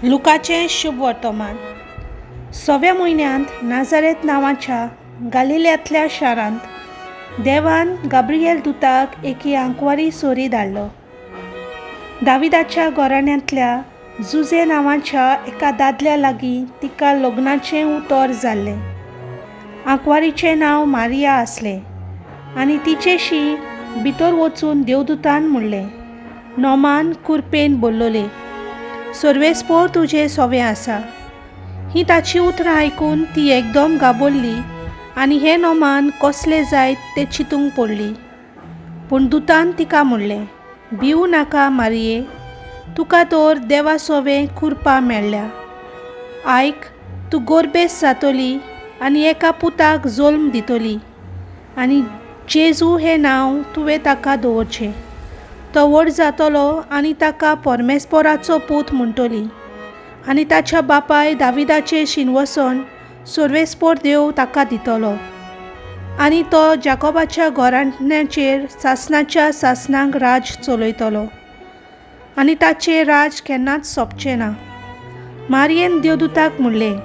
लुकाचें शुभ वर्तमान. सव्या म्हयन्यांत नाझारेत नांवाच्या गालिल्यांतल्या शारांत देवान गाब्रिएल दुताक एकी आंकवारी सोरी धाडलो. दाविदाच्या घराण्यांतल्या जुझे नांवाच्या एका दादल्या लागीं तिका लग्नाचें उतर जाल्लें. आंकवारीचें नांव मारिया आसलें आनी तिचेशी भितर वचून देवदूतान म्हणलें, नोमान कुरपेन बोल्लोले, सर्वेस्पोर तुजें सोवें आसा. ही ताची उतरां आयकून ती एकदम गाबरली आनी हें नोमान कसलें जायत तें चिंतूंक पडली. पूण दुतान तिका म्हणलें, भिवू नाका मारिये, तुका तर देवा सोवें कुरपा मेळ्ळ्या. आयक, तूं गोरबेस जातली आनी एका पुताक जल्म दितली आनी जेजू हें नांव तुवें ताका दवरचें. तो व्हड जातलो आनी ताका परमेस्पराचो पूत म्हणटली आनी ताच्या बापाय दाविदाचें शिनवसन सर्वेस्पोर देव ताका दितलो आनी तो जाकोबाच्या घराण्याचेर सासणाच्या सासणाक राज चलयतलो आनी ताचें राज केन्नाच सोंपचें ना. मारियेन देवदूताक म्हणलें,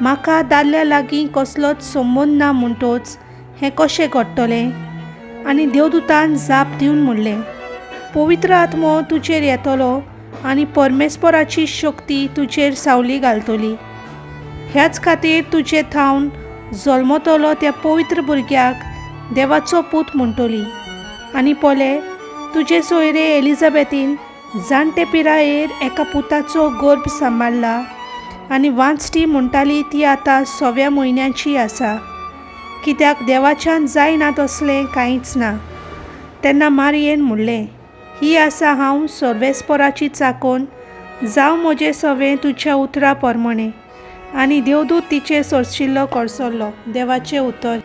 म्हाका दादल्या लागीं कसलोच संबंद ना म्हणटोच हें कशें घडटलें? आनी देवदूतान जाप दिवन म्हणलें, पवित्र आत्मो तुजेर येतलो आनी परमेस्पराची शक्ती तुजेर सावली घालतली. ह्याच खातीर तुजे थावन जल्मतलो त्या पवित्र भुरग्याक देवाचो पूत म्हणटली. आनी पळय, तुजे सोयरे एलिझाबेथीन जाणटे पिरायेर एका पुताचो गर्भ सांबाळ्ळा आनी वांचटी म्हणटाली ती आतां सव्या म्हयन्याची आसा, कित्याक देवाच्यान जायना तसलें कांयच ना. तेन्ना मारियेन म्हणलें, ही आसा हांव सर्वेस्पराची चाकोन, जावं म्हजें सवें तुज्या उतरा प्रमाणें. आनी देवदूत तिचे सरशिल्लो कडसरलो. देवाचें उतर.